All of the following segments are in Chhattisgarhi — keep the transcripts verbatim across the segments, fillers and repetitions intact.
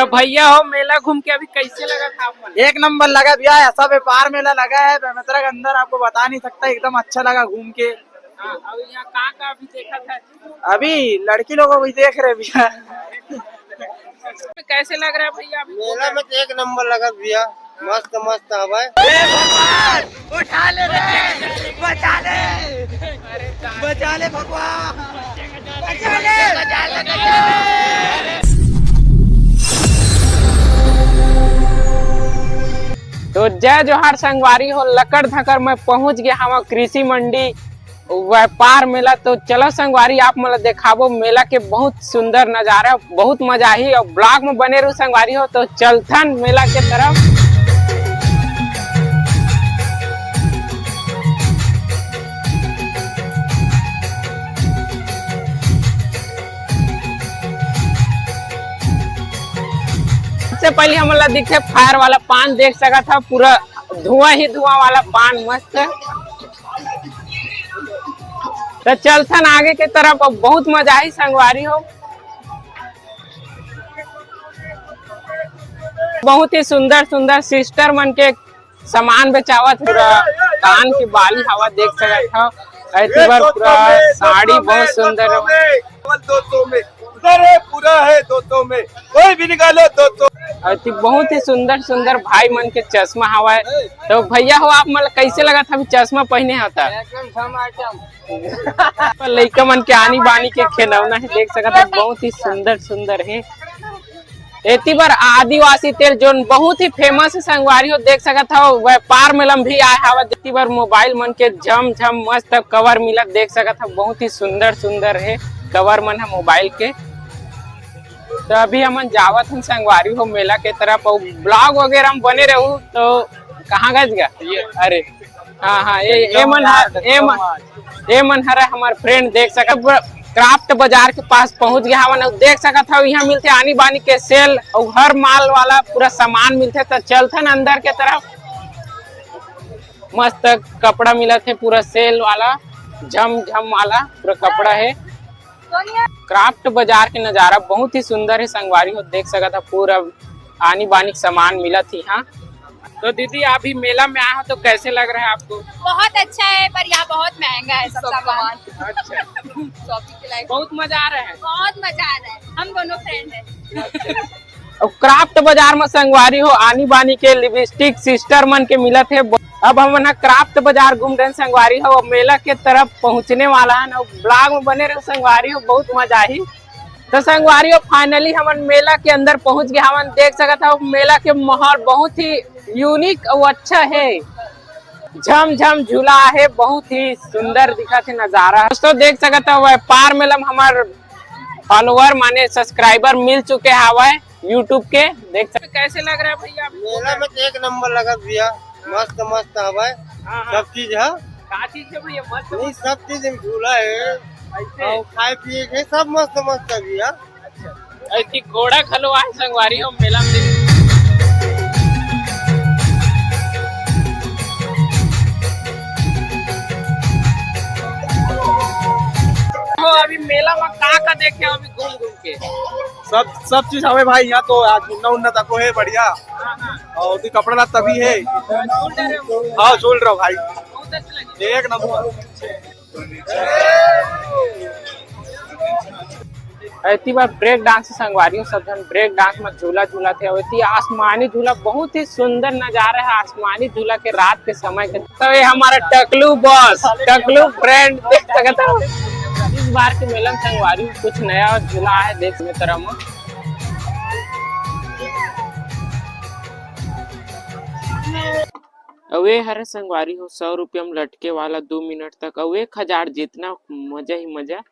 तो भैया हो, मेला घूम के अभी कैसे लगा था आप मन? एक नंबर लगा भैया, ऐसा व्यापार मेला लगा है बेमेतरा के अंदर, आपको बता नहीं सकता, एकदम अच्छा लगा घूम के। हाँ, और यहाँ कहाँ का अभी देखा था? अभी लड़की लोगों को भी देख रहे भैया। कैसे लग रहा है भैया अभी? मेला में तो एक नंबर लगा भैया, मस्त मस्त हवाए। उठा ले रे, बचा ले, बचा ले भगवान। तो जय जोहार संगवारी हो, लकड़ धकर मैं पहुंच गया हूँ कृषि मंडी व्यापार मेला। तो चलो संगवारी, आप मन ल देखाबो मेला के बहुत सुंदर नजारा, बहुत मजा आही। और ब्लॉग में बने रहू संगवारी हो। तो चलथन मेला के तरफ। सबसे पहले हमन ला दिखथे फायर वाला पान, देख सकत हव पूरा धुआं ही धुआं वाला पान मस्त। तो चलथन आगे के तरफ, अब बहुत मजा आही संगवारी हो। बहुत ही सुंदर सुंदर सिस्टर मन के सामान बेचावत, पूरा कान के बाली हवा देख सकत हव। ऐ ये तेबर दो सौ पूरा में, दो सौ साड़ी में, बहुत सुंदर दो सौ है। में, केवल दो सौ में। उधर है, पूरा है दो सौ में, कोई भी निकालो दो सौ। अति बहुत ही सुंदर सुंदर भाई मन के चश्मा हवय। तो भैया हो, आप मन ला कैसे लगत हवे चश्मा पहने हव त? एकदम सम आइटम। लइका मन के आनी बानी के खिलौना हे, देख सकत हव बहुत ही सुंदर सुंदर हे। एती बर आदिवासी तेल जोन बहुत ही फेमस हे संगवारी हो, देख सकत हव व्यापार मेला म भी आए हवय। एती बर मोबाइल मन के झम झम मस्त कवर मिलत, देख सकत हव बहुत ही सुंदर सुंदर हे कवर मन ह मोबाइल के। तो अभी हमन जावत हन संगवारी हो मेला के तरफ, अउ ब्लॉग वगैरह म बने रहू। तो कहाँ गज गा? अरे हाँ हाँ, ये ये मन हर ये मन ये मन हर हमार फ्रेंड, देख सकत क्राफ्ट बाजार के पास पहुंच गया हवन। अउ देख सकत हव, यहाँ मिलथे आनी बानी के सेल अउ हर माल वाला पूरा सामान मिलथे। तो चलथन अंदर के तरफ, मस्त कपड़ा मिलत हे पूरा सेल वाला, झम झम वाला पूरा कपड़ा हे। क्राफ्ट बाजार के नजारा बहुत ही सुंदर हे संगवारी हो, देख सकत हव पूरा आनी बानी के सामान मिलत हे यहाँ। तो दीदी, आप भी मेला में आए हो तो कैसे लग रहा है आपको? बहुत अच्छा है, पर यहाँ बहुत महंगा है सब सब सामान। सामान। अच्छा। शॉपिंग के लायक। बहुत मजा आ रहा है। बहुत मजा आ रहा है, हम दोनों फ्रेंड हैं। अउ क्राफ्ट बाजार म संगवारी हो आनी बानी के लिपस्टिक सिस्टर मन के मिलत हे। अब हमन ह क्राफ्ट बाजार घूम रहे हैं संगवारी हो, अब मेला के तरफ पहुंचने वाला है ना, ब्लॉग में बने रहो संगवारी हो, बहुत मजा आही। तो संगवारी हो, फाइनली हमन मेला के अंदर पहुंच गए हवन। देख सकत हव मेला के माहौल बहुत ही यूनिक अउ अच्छा है। झम झम झूला है, बहुत ही सुंदर दिखत हे नजारा। दोस्तों देख सकत हव व्यापार मेला म हमर फॉलोअर माने सब्सक्राइबर मिल चुके हवय YouTube के। देख सकते कैसे लग रहा है भैया? मेला में तो एक नंबर लगा भैया, मस्त मस्त हवय। हाँ, हाँ। सब चीज है। का चीज है भैया? मस्त नहीं, मस्त। सब चीज में झूला है। ऐसे? और खाए पिए के सब मस्त मस्त है भैया। अच्छा। ऐसी घोड़ा खलो आए संगवारी हो मेला में। हो अभी मेला में का का देखे हो अभी घूम घूम के? सब सब चीज हवे भाई, यहाँ तो आज मुन्ना उन्ना तको है बढ़िया। हाँ, हाँ। और भी कपड़ा लत्ता भी है। झूल रहे हो? हाँ, झूल रहा हूँ भाई। बहुत अच्छा लगे। एक नंबर। एती बार ब्रेक डांस संगवारी हो, सब झन ब्रेक डांस में झूला झूला थे। और एती आसमानी झूला, बहुत ही सुंदर नजारा है आसमानी झूला के रात के समय के। तो ये हमारा टकलू बॉस, टकलू फ्रेंड देख सकत हो। इस बार के मेला में संगवारी हो कुछ नया झूला है देख में तरह में। अउ ए हर संगवारी हो सौ रुपया में लटके वाला दू मिनट तक, अउ एक हजार जीतना, मजा ही मजा।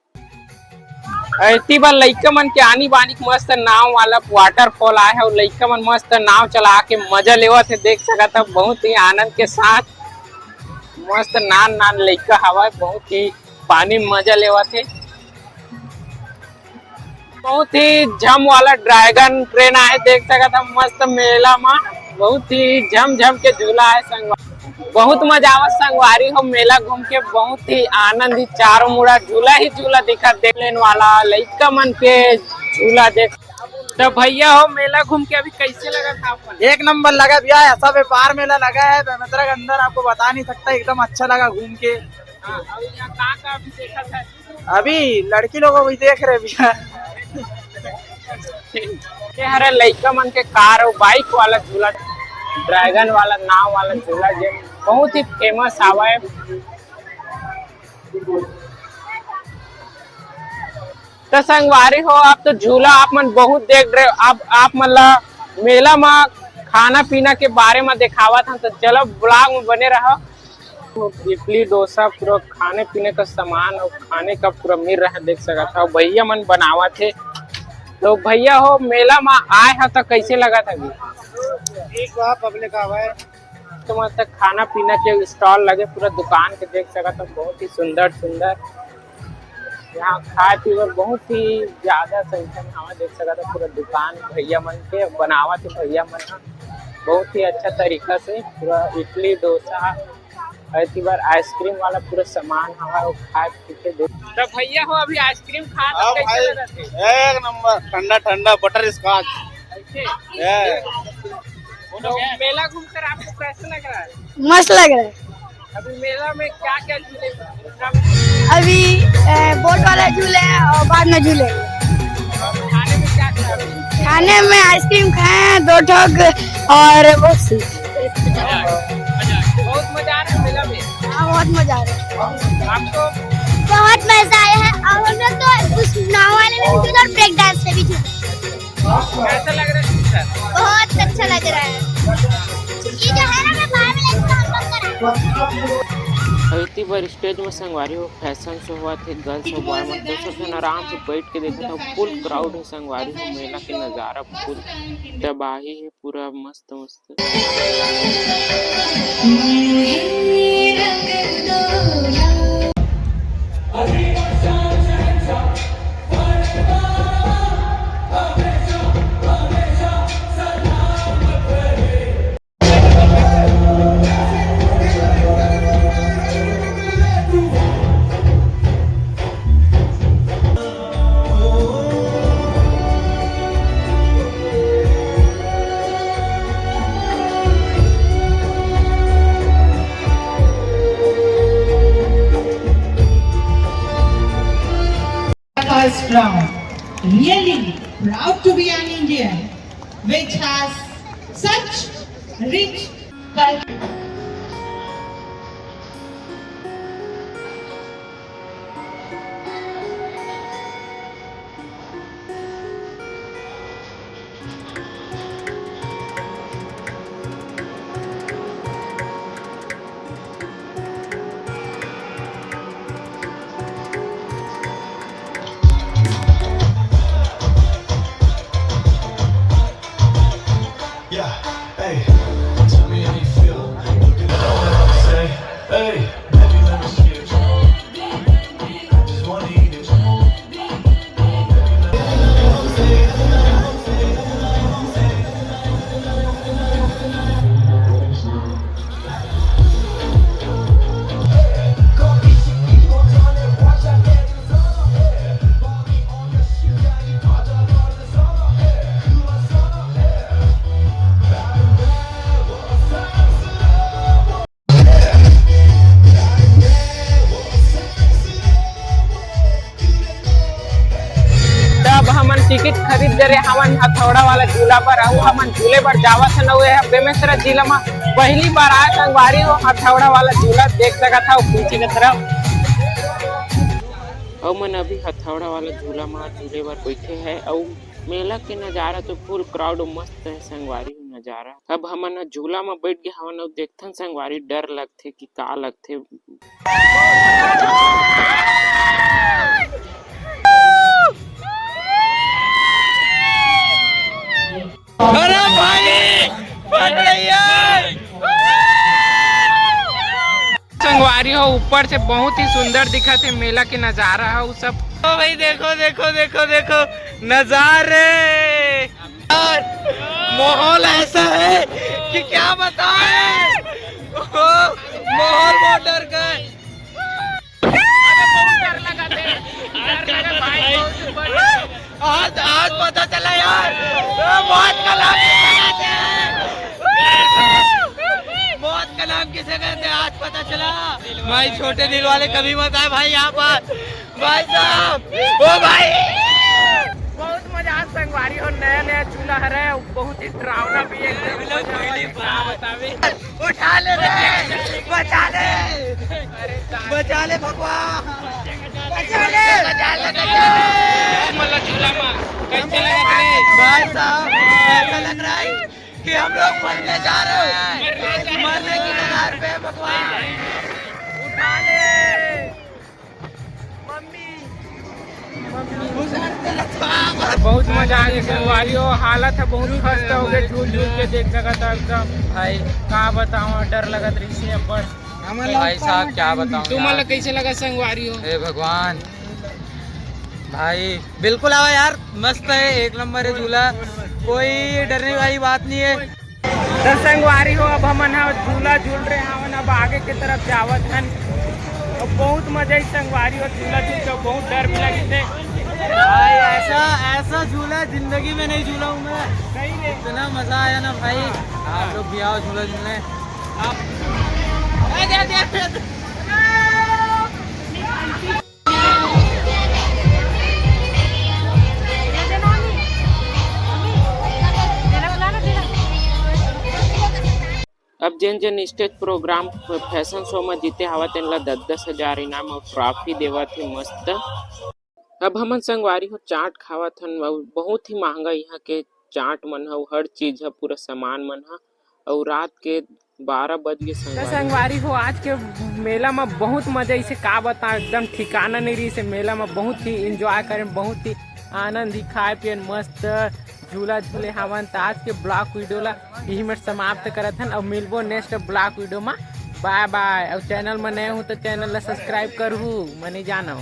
एती बार लइका मन के आनी बानी के मस्त नाव वाला वाटरफॉल आए हे, अउ लइका मन मस्त नाव चला के मजा लेवत हे, देख सकत हव बहुत ही आनंद के साथ। मस्त नान नान लइका हवय, बहुत ही पानी में मजा लेवत हे। बहुत ही झम वाला ड्रैगन ट्रेन आहे, देख सकत हव मस्त मेला मा बहुत ही झम झम के झूला आहे संगवारी। बहुत मजा आवत संगवारी हो, मेला घूम के बहुत ही आनंद ही, चारों मुड़ा झूला ही झूला दिखत, देख लेन वाला लइका मन के झूला देख। तो भैया हो, मेला घूम के अभी कैसे लगा था आपको? एक नंबर लगा भैया, ऐसा व्यापार मेला लगा है बेमेतरा के अंदर, आपको बता नहीं सकता, एकदम अच्छा लगा घूम के। हाँ, अभी यहाँ कहाँ का अभी देखा था? अभी लड़की लोग अभी देख रहे भैया। ये हरे लइका मन के कार और बाइक वाला झूला, ड्रैगन वाला, नाव वाला झूला, जे बहुत ही फेमस हावय। तो संगवारी हो, आप तो झूला आप मन बहुत देख रहे हो, आप आप मन ला मेला में खाना पीना के बारे में दिखावत हन, तो चलो ब्लॉग में बने रहो। इडली डोसा, पूरा खाने पीने का सामान और खाने का पूरा मिल रहा है, देख सकत हो भैया मन बनावत हे। तो भैया हो, मेला में आए हो तो कैसे लगा था अभी? ठीक बा, पब्लिक आवे। तो मतलब खाना पीना के स्टॉल लगे पूरा दुकान के, देख सकत हो बहुत ही सुंदर सुंदर। यहाँ खाए पीए बर बहुत ही ज्यादा संख्या में हवा, देख सकत हो पूरा दुकान भैया मन के बनावत हे, भैया मन ह बहुत ही अच्छा तरीका से पूरा इडली डोसा, ऐसी बार आइसक्रीम वाला पूरा सामान हवा, वो खाए पी के दे। तो भैया हो, अभी आइसक्रीम खा तो अब कैसे भाई, लगा थे? एक नंबर ठंडा ठंडा बटर स्कॉच। कैसे? ये। तो मेला घूमकर आपको कैसा लग रहा है? मस्त लग रहा है। अभी मेला में क्या क्या झूले? अभी, ए, बोट वाला झूले हैं और बाद में झूले। खाने में क्या खाया? खाने में आइसक्रीम खाए हैं दो ठोक और वो सी। बहुत मजा आ रहा है मेला में। हाँ, बहुत मजा आ रहा है। आपको? बहुत मजा आया है और हम लोग तो उस नाव वाले में भी झूले और ब्रेक डांस में भी झूले। कैसा लग रहा है सर? बहुत अच्छा लग रहा है। ये जो है ना, मैं बाहर में लेके हम लोग करा। अउ इतनी बार स्टेज में संगवारी हो फैशन शो हुआ थे, गर्ल्स और बॉय मन, तो सब जन आराम से बैठ के देखत हो, फुल क्राउड है संगवारी हो, मेला के नजारा फुल तबाही है, पूरा मस्त मस्त। First round. Really proud to be an Indian, which has such rich culture. Yeah, hey, tell me how you feel. Look at the way I say, hey, baby, let me see it. I just wanna eat it. तब हमन टिकट खरीद डरे हवन हथौड़ा वाला झूला पर, अउ हमन झूले बर जावत हन। अउ एह बेमेतरा जिला म पहली बार आए संगवारी हो हथौड़ा वाला झूला देख सकत हव पीछे के तरफ। अउ मन अभी हथौड़ा वाला झूला म झूले बर बैठे हैं। अउ मेला के नजारा तो फुल क्राउड मस्त है संगवारी हो नजारा। अब हमन ह झूला म बैठ गे हवन अउ देखथन संगवारी, डर लगथे कि का लगथे। अरे भाई, फट रही है। संगवारी हो, ऊपर से बहुत ही सुंदर दिखत हे मेला के नजारा ह, उ सब। ओ भाई, देखो, देखो, देखो, देखो नजारे। यार, माहौल ऐसा है कि क्या बताएं। ओहो, माहौल बहुत डर का है। अरे, बहुत डर लगा थे। डर लगा भाई, बहुत ऊपर। आज, आज पता चला यार, किसे कहते हैं आज पता चला। भाई, छोटे दिल वाले कभी मत आए भाई यहाँ पर। भाई साहब, ओ भाई। बहुत मजा आज संगवारी हो, नया नया झूला हरे, बहुत ही डरावना भी है। उठा ले रे, बचा ले, बचा ले भगवान, बचा ले, बचा ले। मतलब झूला में कैसे लगा रे? भाई साहब, ऐसा लग रहा है कि हम लोग मरने जा रहे हैं, मरने की कगार पे हैं भगवान। उठा ले। बहुत मजा आ गया संगवारी हो, हालत है बहुत खस्ता हो गया, झूल झूल के देख सकत हो एकदम। भाई का बताऊं, डर लगत रही से अपन। भाई साहब, क्या बताऊं तुम यार। मतलब कैसे लगा संगवारी हो? हे भगवान, भाई बिल्कुल आवा यार, मस्त है, एक नंबर है झूला, कोई डरने वाली बात नहीं है। तो संगवारी हो, अब हमन ह झूला झूल रहे हवन, अब आगे के तरफ जावत हन। अब बहुत मजा आई संगवारी हो, झूला झूल के बहुत डर भी लगी थे। भाई, ऐसा, ऐसा झूला जिंदगी में नहीं झूला हूँ मैं। सही रे। इतना मजा आया ना भाई। आप लोग भी आओ झूला झूलने। आप अब जेन जेन स्टेज प्रोग्राम, फैशन शो में जीते हवा, तेन ला दस दस हजार इनाम और ट्रॉफी देवत हे। मस्त। अब हमन संगवारी हो चाट खावत हन, अउ बहुत ही महंगा यहाँ के चाट मन ह, हर चीज ह, पूरा सामान मन ह। अउ रात के बारह बज गए तो संगवारी। संगवारी हो, आज के मेला में बहुत मजा, इसे का बताओ, एकदम ठिकाना नहीं रही। इसे मेला में बहुत ही एंजॉय करें, बहुत ही आनंद ही, खाए पिए मस्त झूला झूले हवन। तो आज के ब्लॉग वीडियो ला यही में समाप्त करत हन, और मिलबो नेक्स्ट ब्लॉग वीडियो में। बाय बाय। और चैनल में नए हो तो चैनल ला सब्सक्राइब करहू, मने जानो।